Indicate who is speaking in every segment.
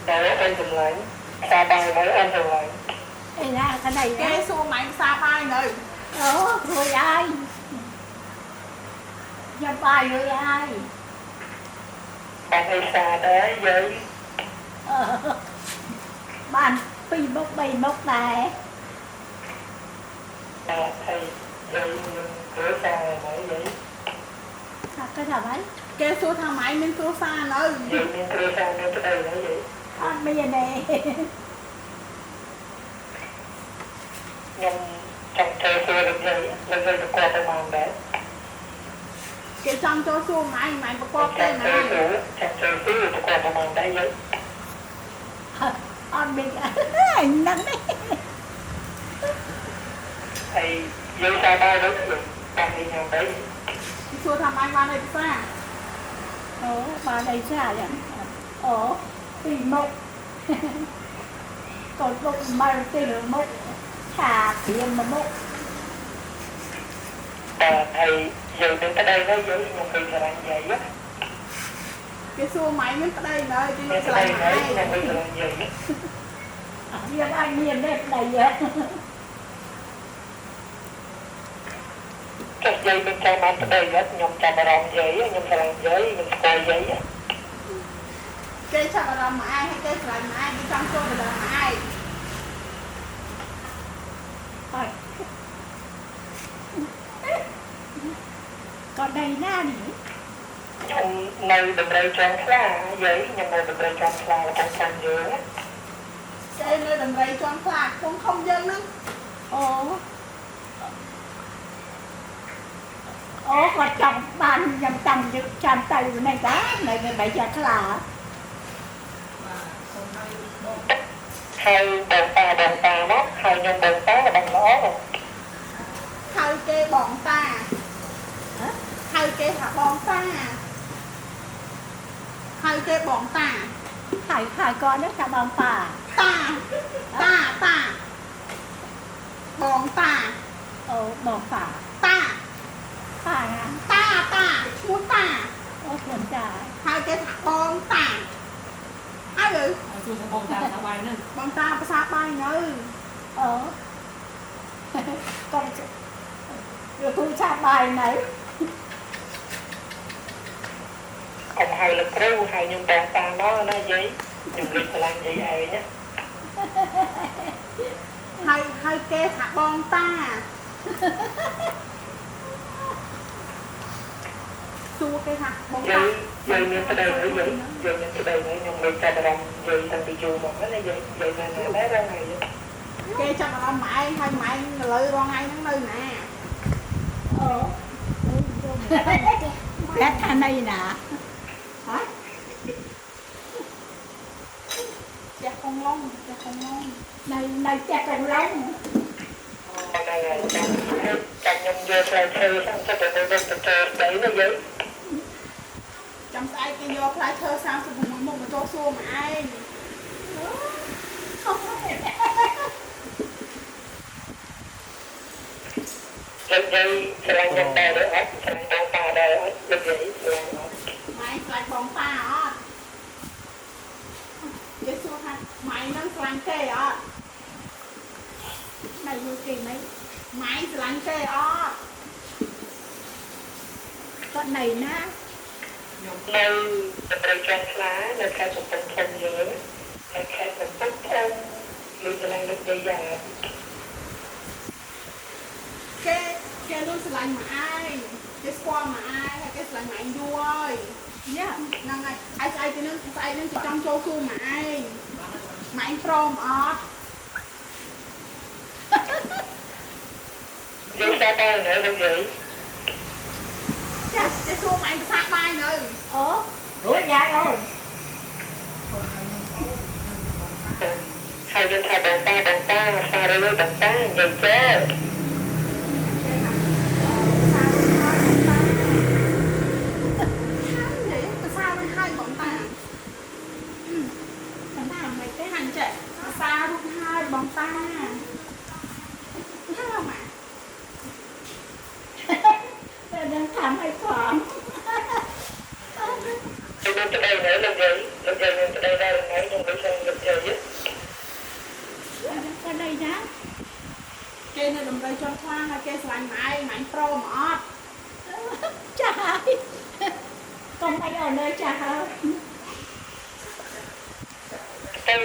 Speaker 1: តែអូនសម្លាញ់ផ្សារបាយនៅអូនសម្លាញ់
Speaker 2: ឯណាកណៃ
Speaker 3: គេ
Speaker 2: ណា
Speaker 3: សួរម៉ែផ្សារបាយនៅ
Speaker 2: អូរួចហើយញ៉ាំបាយរួចហើយ
Speaker 1: បានអីសាដែរយាយ
Speaker 2: អឺបានពីរមុខបីមុខដែរ
Speaker 1: តែហើយយាយមានគ្រួសារไหមយាយ
Speaker 2: ថាគេថាម៉េច
Speaker 3: គេសួរថាម៉ែមានគ្រួសារនៅ
Speaker 1: យាយមានគ្រួសារមានប្តីហើយយាយ
Speaker 2: អត់មានទេ
Speaker 1: ខ្ញុំចង់ចូលសួរលោកយាយលោកយាយប្រកបប្រមាណដែរ
Speaker 3: គេចង់ចូលសួរម៉ែម៉ែប្រកបទេ
Speaker 1: ចង់
Speaker 3: ម៉ែ
Speaker 1: ចូលសួរចង់ចូលសួរប្រកបប្រមាណដែរយាយ
Speaker 2: អត់មានហ្នឹងទេ
Speaker 1: ហើយយាយសាបាយនោះបានអីញ៉ាំដែរ
Speaker 3: គេសួរថាម៉ែបានអីផ្សារ
Speaker 2: អូបានអីស្អាតអូពីរមុខកូនមុខមកទីមុខឆាព្រាមមួយមុខ
Speaker 1: តែហើយយាយមានប្តីហើយយាយខ្ញុំឃើញស្រឡាញ់យាយណា
Speaker 3: គេសួរម៉ែមានប្តីនៅគេ
Speaker 1: មាន
Speaker 3: ស្រ
Speaker 1: ប្តីហើយ
Speaker 3: ឡាញ់ម៉ែ
Speaker 1: ខ្ញុំឃើញស្រឡាញ់យាយ
Speaker 2: វាអត់មានទេប្តីហ៎
Speaker 1: ចុះយាយមានចាំបានប្តីអត់ខ្ញុំចាំអារម្មណ៍យាយខ្ញុំស្រឡាញ់យាយខ្ញុំស្គាល់យាយ
Speaker 3: គេចាប់អារម្មណ៍ម៉ែហើយគេស្រឡាញ់ម៉ែគេចង់ចូលទៅដល់ម៉ែ
Speaker 2: អត់ក៏ដីណានេះ
Speaker 1: ខ្ញុំនៅតម្រូវជាន់ខ្លាយាយខ្ញុំនៅតម្រូវជាន់ខ្លារបស់ខាងយើង
Speaker 3: គេនៅដំរីជាន់ខ្លាពងខំយើងនឹង
Speaker 2: អូអូគាត់ចង់បានខ្ញុំចាំយកចាំទៅនេះតានៅនៅបីចាខ្លា
Speaker 1: ហើយបងតាបងតាមកហើយខ្ញុំបងតាបងល្អ
Speaker 3: ហៅគេបងតាហៅគេថាបងតាហៅគេបងតា
Speaker 2: ហើយហើយគាត់នេះថាបងប៉ា
Speaker 3: តាតាតាបងតា
Speaker 2: អូបងប៉ា
Speaker 3: តា
Speaker 2: ប៉ាណា
Speaker 3: តាតាឈ្មោះតា
Speaker 2: អូខ្ញុំចា
Speaker 3: ហៅគេថាបងតាហើយឬ
Speaker 4: សួរថាបងតាថាបាយហ្នឹង
Speaker 3: បងតាភាសាបាយនៅ
Speaker 2: អូគាត់លោកគ្រូឆាបាយនៅ
Speaker 1: កុំហៅលោកគ្រូហៅខ្ញុំបងតាមកណាយាយខ្ញុំលេចស្រឡាញ់យាយឯងណា
Speaker 3: ហៅហៅគេថាបងតាសួរគេថាបង
Speaker 1: យា
Speaker 3: តា
Speaker 1: យយាយមានប្តីហើយយាយយាយមានប្តីហើយខ្ញុំលេចចាប់អារម្មណ៍យាយតាំងពីយូរមកណាយាយយាយនៅណាដែររងហើយ
Speaker 3: គេចាប់អារម្មណ៍ម៉ែឯងហើយម៉ែឯងឥឡូវរងថ្ងៃហ្នឹងនៅណា
Speaker 2: អូប្រាប់ថានៅណា
Speaker 3: ហ៎ផ្ទះកងឡុងផ្ទះកងឡុង
Speaker 2: នៅនៅផ្ទះកងឡុង
Speaker 1: ហ្នឹងហើយចាំចាំខ្ញុំយកផ្លែឈើ36មុខទៅចូលប្តីណាយាយ
Speaker 3: ចាំស្អែកគេយកផ្លែឈើ36មុខមកចូលសួរម៉ែឯង
Speaker 1: លោកយាយស្រឡាញ់ខ្ញុំដែរឬអត់ស្រឡាញ់បងតាដែរអត់លោកយាយស្រឡាញ់អត់
Speaker 3: ម៉ែឯងស្រឡាញ់បងតាអត់គេសួរថាម៉ែនឹងស្រឡាញ់គេអត់
Speaker 2: នៅយូរគេមិន
Speaker 3: ម៉ែស្រឡាញ់គេអត់
Speaker 2: គាត់នៅណា
Speaker 4: ខ្ញុំ
Speaker 1: នៅតម្រូវជាន់ខ្លានៅខេត្តកំពង់ធំយើងនៅខេត្តកំពង់ធំលោកស្រឡាញ់លោកយាយយ៉ាង
Speaker 3: គេគេលួចស្រឡាញ់ម៉ែឯងគេស្គាល់ម៉ែឯងហើយគេស្រឡាញ់ម៉ែឯងយូរហើយ
Speaker 2: យ៉ា
Speaker 3: ហ្នឹងហើយហើយស្អែកទៅនឹងស្អែកនឹងគេចង់ចូលសួរម៉ែឯងម៉ែឯងព្រមអត់
Speaker 1: យាយសាបាយនៅលោកយាយ
Speaker 3: ចាគេសួរម៉ែឯងភាសាបាយនៅ
Speaker 2: អូរួចយ៉ាអូន
Speaker 1: ហើយយើងថាបងតាបងតាសារលើបងតានិយាយចេះ
Speaker 3: គេថាភាសារួចហើយបងតាហើយភាសារួចហើយបងតា
Speaker 2: តាមណាមិនទេ
Speaker 3: ហាញ់ចេះភាសារួចហើយបងតាហើយម៉ែ
Speaker 2: តែនឹងថាឲ្យផង
Speaker 1: លោកមានប្តីនៅលោកយាយលោកយាយមានប្តីដែរថ្ងៃខ្ញុំដូចស្រឡាញ់
Speaker 3: គេនៅតម្រូវជាន់ខ្លាំងហើយគេស្រឡាញ់ម៉ែឯងម៉ែឯងព្រមអត់
Speaker 2: ចាស់ហើយកុំអីអូនអើយចាស់ហើយ
Speaker 1: ទៅ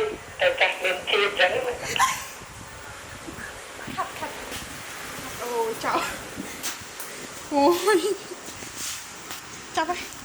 Speaker 1: ទៅចាស់មានជាតិអញ្ចឹង
Speaker 2: ខាត់ខាត់
Speaker 3: អូចោលអូយចាប់ហើយ